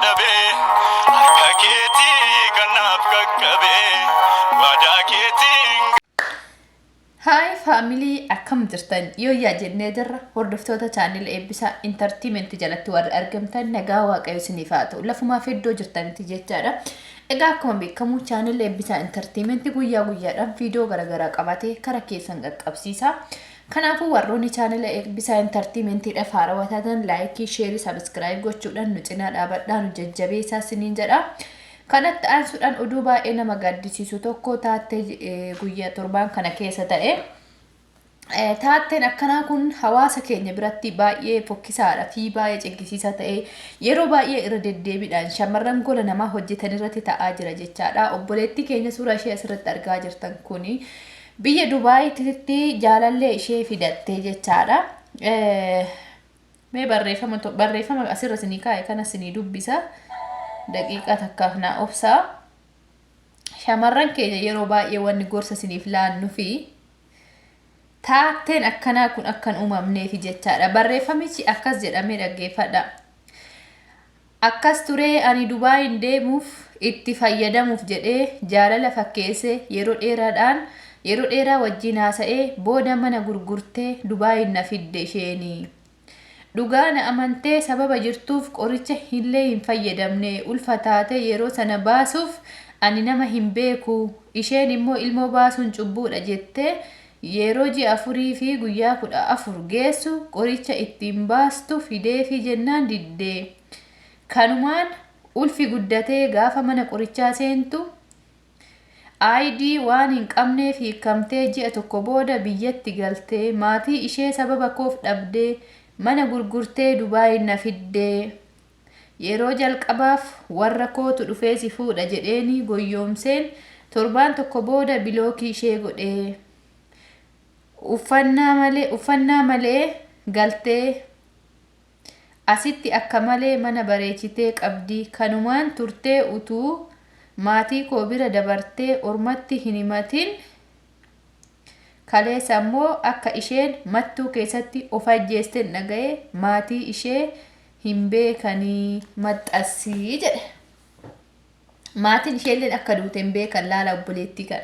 dhabee harka keetii kan naaf qaqqabee waadaa keetiin. Haay faamilii, akkam jirtan? Yooyyaa jennee jirra. Hordoftoota chaanela Eebbisaa Intartiimenti jalatti warri argamtan, nagaa Waaqayyo isiniif haa ta'u lafumaaf iddoo jirtanitti jechaadha. Egaa akkuma beekamu chaanela Eebbisaa Intartiimenti guyyaa guyyaadhaan viidiyoo garaagaraa qabatee kara keessan qaqqabsiisa. Kanaafuu warroonni chaanela Eebbisaa Intartiimentiidhaaf haarawaa taatan laayikii, sheerii, sabiskiraayib gochuudhaan nu cinaa dhaabadhaa, nu jajjabeessaa isiniin jedha. Kanatti aansuudhaan oduu baay'ee nama gaddisiisu tokko taattee guyyaa torbaan kana keessa ta'e. Taatteen akkanaa kun hawaasa keenya biratti baay'ee fokkisaadha fi baay'ee ciggisiisaa ta'e yeroo baay'ee irra deddeebiidhaan shamarran gola namaa hojjetan irratti ta'aa jira jechaadha. Obboleettii keenya suuraa ishee asirratti argaa jirtan kuni biyya Dubaayitti jaalallee ishee fidattee jechaadha. Mee barreeffama barreeffama asirra isinii kaa'e kana isinii dubbisa. Daqiiqaa takkaaf naa obsaa. Shamarran keenya yeroo baay'ee wanni gorsa isiniif laannu fi taatteen akkanaa kun akkan uumamneefi jechaadha. Barreeffamichi akkas jedhamee, dhaggeeffadha. Akkas turee, ani Dubaayin deemuuf itti fayyadamuuf jedhee jaalala fakkeesse, yeroo dheeraadhaan yeroo dheeraa wajjiin haasa'ee booda mana gurgurtee Dubaayin na fidde isheeni. Dhugaa na amantee sababa jirtuuf qoricha illee hin fayyadamne, ulfa taatee yeroo sana baasuuf ani nama hin beeku, isheen immoo ilmoo baasuun cubbuudha jettee yeroo ji'a afurii fi guyyaa 14 geessu qoricha ittiin baastu fideefii jennaan diddee. Kanumaan ulfi guddatee gaafa mana qorichaa seentu ID waan hin qabneef hiikkamtee ji'a tokko booda biyyatti galtee maatii ishee sababa koof dhabdee mana gurgurtee Dubaayin na fiddee. Yeroo jalqabaaf warra kootu dhufee si fuudha jedheenii goyyoomseen torbaan tokko booda bilookii ishee godhee. Uffannaa malee uffannaa malee galtee asitti akka malee mana bareechitee qabdi. Kanumaan turtee utuu maatii koo bira dabartee ormatti hin himatin kaleessa ammoo akka isheen Mattuu keessatti of ajjeesten dhaga'e, maatii ishee hin beekanii maxxassi jedhe. Maatiin isheelleen akka duute hin beekan, laala obboleettii kana.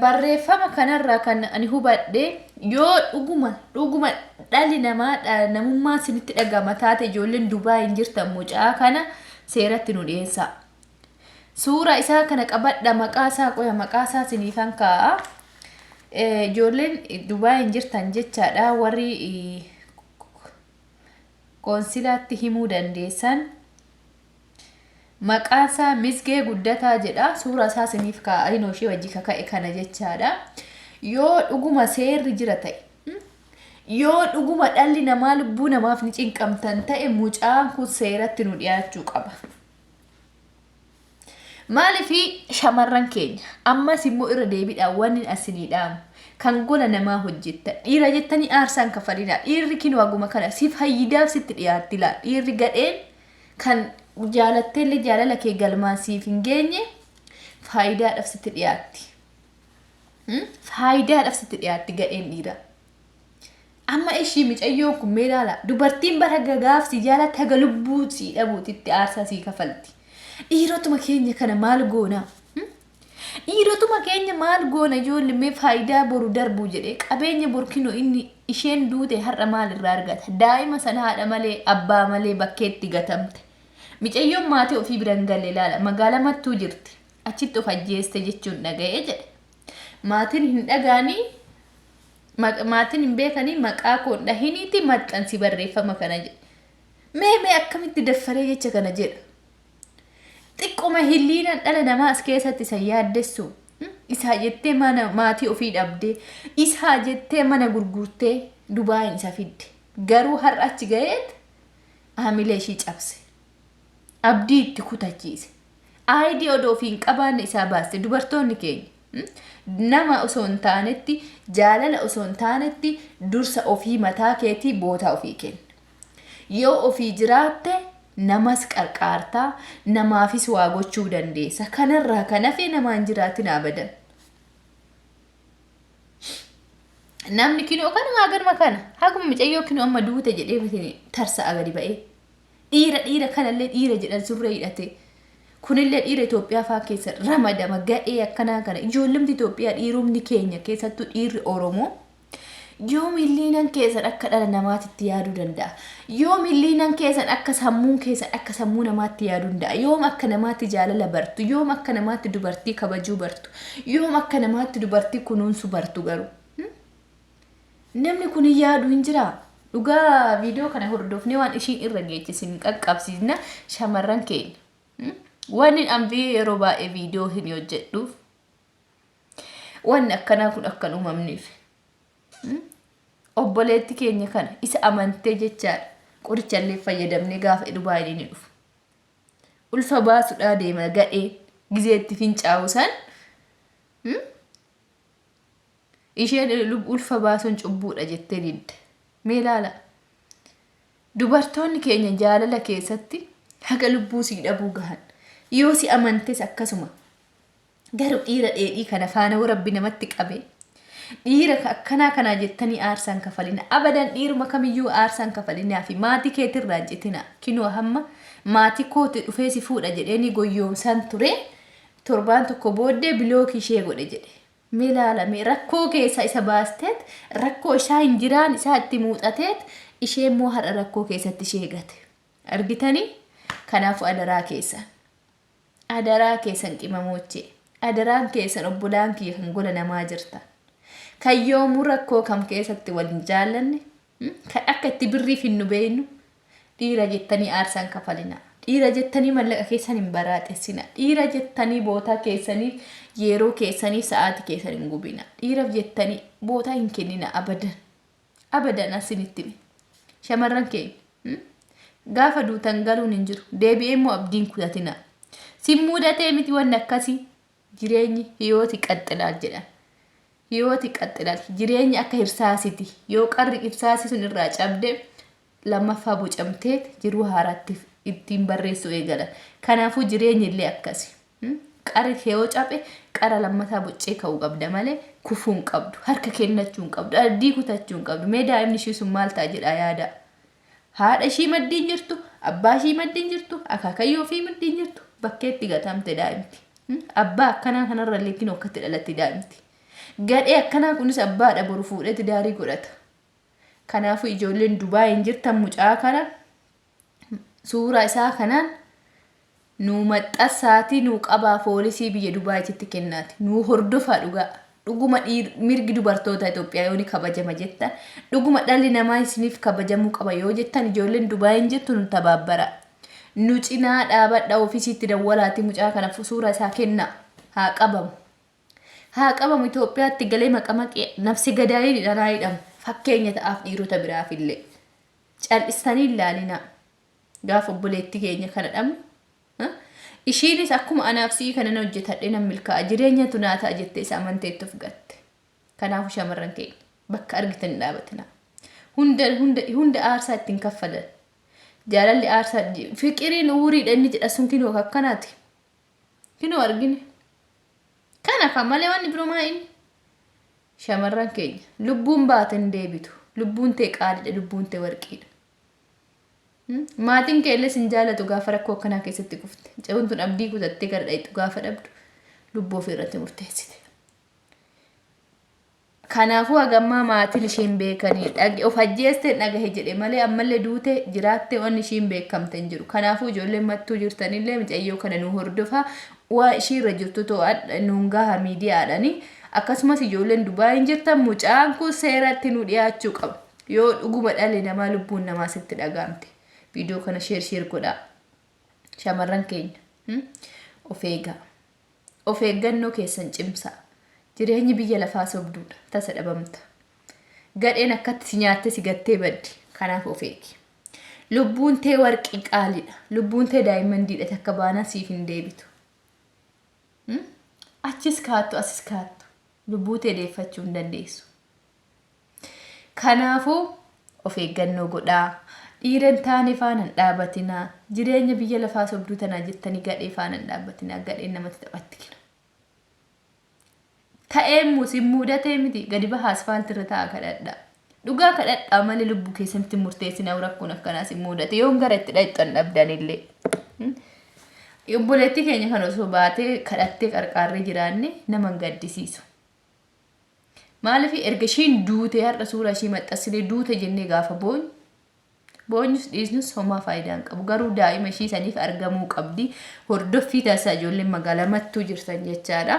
Barreeffama kanarraa kan ani hubadhe, yoo dhuguma dhuguma dhalli namaa namummaa isinitti dhagama taate, ijoolleen Dubaay hin jirtan, mucaa kana seeratti nu dhiyeessaa. Suura isaa kana qabadha, maqaa isaa qoya, maqaa isaa isiniifan kaa'a. Ijoolleen Dubaay hin jirtan jechaadha, warri qoonsilaatti himuu dandeessan. Maqaan isaa Misgee Guddataa jedha. Suura isaa isiniif kaa'a. Inoo ishee wajji kaka'e kana jechaadha. Yoo dhuguma seerri jira ta'e, yoo dhuguma dhalli namaa lubbuu namaaf ni cinqamtan ta'e, mucaan kun seeratti nu dhiyaachuu qaba. Maaliif shamarran keenya ammas immoo irra deebiidhaan wanni asinii dhaamu, kan gola namaa hojjetta dhiira jettanii aarsaan kaffalinaa. Dhiirri kinoo haguma kana si fayyidaaf sitti dhiyaatti laa. Dhiirri gadheen kan jaalatteellee jaalala kee galmaan siif hin geenye faayidaadhaaf sitti dhiyaatti. Faayidaadhaaf sitti dhiyaatti gadheen dhiiraa. Amma ishii micayyoon kun mee ilaala. Dubartiin bara gagaaf si jaalatti haga lubbuu sii dhabuutitti aarsaa sii kafalti. Dhiirotuma keenya kana maal goona? Dhiirotuma keenya maal goona? Ijoollee mee faayidaa boru darbuu jedhee qabeenya boru kinoo inni isheen duute har'a maal irraa argata? Daa'ima sana haadha malee abbaa malee bakkeetti gatamte. Micayyoon maatii ofii bira hin galle, ilaala. Magaalaa Mattuu jirti. Achitti of ajjeeste jechuun dhaga'ee jedhe. Maatiin hin dhagaanii, maatiin hin beekanii, maqaa koo hin dhahiniiti maxxansi barreeffama kana jedhe. Mee mee akkamitti daffaree jecha kana jedha? Xiqquma hilliinaan dhala namaa as keessatti isa yaaddessu. Isaa jettee mana maatii ofii dhabdee, isaa jettee mana gurgurtee Dubaayin isa fidde. Garuu har'a achi ga'eet haamilee ishii cabse. Abdii itti kutachiise. ID odoo ofii hin qabaanne isaa baaste. Dubartoonni keenya nama osoo hin taanetti, jaalala osoo hin taanetti, dursa ofii mataa keetii bootaa ofii kenna. Yoo ofii jiraatte namas qarqaartaa, namaafis waa gochuu dandeessa. Kanarraa kan hafe namaan jiraatin abadan. Namni kinoo kanumaa ganuma kana haguma mucayyoo kinoo amma duute jedhee miti tarsa'a gadi ba'ee. Dhiira dhiira kanallee dhiira jedhan surree hidhate. Kunillee dhiira Itoophiyaa faa keessa ramadama gadhee akkanaa kana. Ijoollumti Itoophiyaa dhiirumni keenya keessattuu dhiirri Oromoo yoom hilliinan keessan akka dhala namaatitti yaaduu danda'a? Yoom hilliinan keessan akka sammuun keessan akka sammuu namaatti yaaduu danda'a? Yoom akka namaatti jaalala bartu? Yoom akka namaatti dubartii kabajuu bartu? Yoom akka namaatti dubartii kunuunsuu bartu garuu? Namni kun hin yaadu hin jiraa? Dhugaa viidiyoo kana hordofnee waan ishiin irra geechisin qaqqabsiisna shamarran keenya. Wanni an yeroo baay'ee viidiyoo hin hojjedhuuf wanni akkanaa kun akka hin uumamneef. Obboleetti keenya kana isa amantee jechaadha. Qorichallee fayyadamnee gaafa Dubaayii ni dhufu. Ulfa baasuudhaa deema gadhee gizeetti fincaa'u san. Isheen ulfa baasuun cubbuudha jettee didde. Mee ilaala. Dubartoonni keenya jaalala keessatti haga lubbuu sii dhabuu gahan. Yoo si amantes akkasuma. Garuu dhiira dheedhii kana faana yoo rabbi namatti qabe dhiira akkanaa kanaa jettanii aarsaan kafalina. Abadan dhiiruma kamiyyuu aarsaan kafalinaa fi maatii keetirraa hin citina. Kinoo hamma maatii kooti dhufee si fuudha jedheenii goyyoomsaan ture. Torbaan tokko booddee bilookii ishee godhe jedhe. Mee ilaala mee rakkoo keessaa isa baasteet rakkoo isaa hin jiraan isaa itti muuxateet ishee immoo har'a rakkoo keessatti ishee gate. Argitanii? Kanaafuu adaraa keessan. Adaraa keessan qimamoochee. Adaraan keessan obbolaan kiyya kan gola namaa jirtan. Kan yoomuu rakkoo kam keessatti wal hin jaallanne, kan akka itti birrii finnu beeynu, dhiira jettanii aarsaan kafalinaa. Dhiira jettanii mallaqa keessan hin baraaxessina. Dhiira jettanii bootaa keessaniif yeroo keessaniif sa'aatii keessan hin gubina. Dhiiraaf jettanii bootaa hin kennina abadan. Abadan asinitti hime. Shamarran keenya. Gaafa duutan galuun hin jiru. Deebi'ee immoo abdiin kutatina. Sin muudatee miti wanni akkasii. Jireenyi hiyooti qaxxilaal jedhan. Hiyooti qaxxilaal. Jireenyi akka hirsaasiti. Yoo qarri hirsaasii sun irraa cabde lammaffaa bocamtee jiruu haaraatti ittiin barreessuu eegalan. Kanaafuu jireenyi illee akkasi. Qarri kee yoo cabe qara lammataa boccee ka'uu qabda malee kufuu hin qabdu. Harka kennachuu hin qabdu. Abdii kutachuu hin qabdu. Mee daa'imni ishii sun maal ta'a jedhaa yaada. Haadha ishii maddiin jirtu, abbaa ishii maddiin jirtu, akaakayyuu ofii maddiin jirtu bakkeetti gatamte daa'imti. Abbaa akkanaa kanarra illee kinoo akkatti dhalatti daa'imti. Gadhee akkanaa kunis abbaadha boru fuudheeti daarii godhata. Kanaafuu ijoolleen Dubaayiin jirtan mucaa kana suuraa isaa kanaan nuu maxxassaatii nuu qabaa foolisii biyya Dubaayititti kennaati. Nuu hordofaa dhugaa. Dhuguma mirgi dubartoota Itoophiyaa yoo ni kabajama jettan dhuguma dhalli namaa isiniif kabajamuu qaba yoo jettan ijoolleen Dubaayiin jirtu nu tabaabbara. Nu cinaa dhaabadha ofiisiitti dawwalaati mucaa kana suuraa isaa kennaa haa qabamu. Haa qabamu Itoophiyaatti galee maqamaqee nafsi gadaayiin dhanaa hidhamu fakkeenya ta'aaf dhiirota biraafillee. Cal'istanii hin laalinaa. Gaafa obboleettii keenya kana dhabnu ishiinis akkuma anaaf si'ii kana nan hojjetadhe nan milkaa'a jireenyatu naa ta'a jettee isa amanteetti of gatte. Kanaafuu shamarran keenya bakka argitan hin dhaabatinaa. Hunda hunda hunda aarsaa ittiin kaffalan. Jaalalli aarsaa fiqiriin uuriidha inni jedha sun kinoo akkanaati. Kinoo argine. Kana kan malee wanni biroo maa inni? Shamarran keenya lubbuun baate hin deebitu. Lubbuun tee qaaliidha, lubbuun tee warqiidha. Maatiin kee illee sin jaalatu gaafa rakkoo akkanaa keessatti kufte. Mucayyoon tun abdii kutattee gara dhayxu gaafa dhabdu lubbuu ofii irratti murteessite. Kanaafuu hagammaa maatiin isheen beekanii dhage of ajjeesteen dhagahe jedhe malee ammallee duute jiraatte wanni ishiin beekamte hin jiru. Kanaafuu ijoolleen mattuu jirtanillee mucayyoo kana nu hordofaa waa ishii irra jirtu to'adha nuun gaha miidiyaadhani. Akkasumas ijoolleen Dubaayin jirtan mucaan kun seeratti nu dhiyaachuu qaba. Yoo dhuguma dhalli namaa lubbuun namaa sitti dhagaamte. Viidiyoo kana sheer sheer godhaa. Shamarran keenya of eegaa. Of eeggannoo keessan cimsaa. Jireenyi biyya lafaa sobduudha. Tasa dhabamta. Gadheen akkatti si nyaattee si gattee baddi. Kanaaf of eegi. Lubbuun tee warqii qaaliidha. Lubbuun tee daayimandiidha takka baanaa siif hin deebitu. Achis kaattu asis kaattu. Lubbuu tee deeffachuu hin dandeessu. Kanaafuu of eeggannoo godhaa. Dhiira hin taane faana hin dhaabatinaa. Jireenya biyya lafaa sobduu tanaa jettanii gadhee faana hin dhaabbatinaa. Gadheen namatti taphatti kina. Ta'eemmoo sin muudatee miti gadi bahaa asfaaltirra ta'a kadhadhaa. Dhugaa kadhadhaa malee lubbuu keessanitti hin murteessinaa rakkoon akkanaa sin muudate yoon gara itti dhayxan dhabdanillee. Obboleettii keenya kan osoo baatee kadhattee qarqaarree jiraanne nama hin gaddisiisu. Maaliif erga ishiin duutee har'a suuraa ishii maxxansinee duute jennee gaafa boonyu boonyus dhiisnus homaa faayidaa hin qabu. Garuu daa'ima ishii saniif argamuu qabdi. Hordoffii taasisaa ijoolleen magaalaa Mattuu jirtan jechaadha.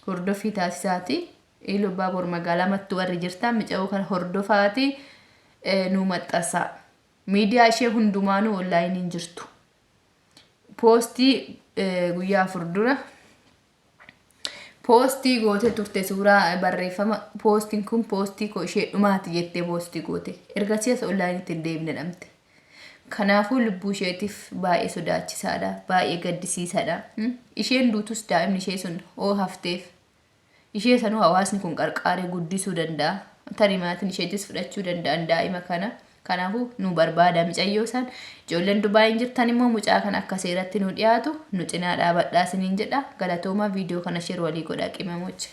Hordoffii taasisaati. Iluu Abbaa magaalaa Mattuu warri jirtan mica'uu kana hordofaati nuu maxxansaa. Miidiyaa ishee hundumaanuu onlaayiniin jirtu. Poostii guyyaa 4 dura poostii gootee turte suuraa barreeffama poostiin kun poostii koo ishee dhumaati jettee poostii goote. Ergasii as onlaayinitti hin deebine dhamte. Kanaafuu lubbuu isheetiif baay'ee sodaachisaadha. Baay'ee gaddisiisaadha. Isheen duutus daa'imni ishee sun hoo hafteef ishee sanuu hawaasni kun qarqaaree guddisuu danda'a. Tarii maatiin isheetis fudhachuu danda'an daa'ima kana. Kanaafuu nu barbaada micayyoo san. Ijoolleen Dubaayin jirtan immoo mucaa kana akka seeratti nu dhiyaatu nu cinaa dhaabadhaa isiniin jedha. Galatoomaa viidiyoo kana share walii godhaa qimamocha.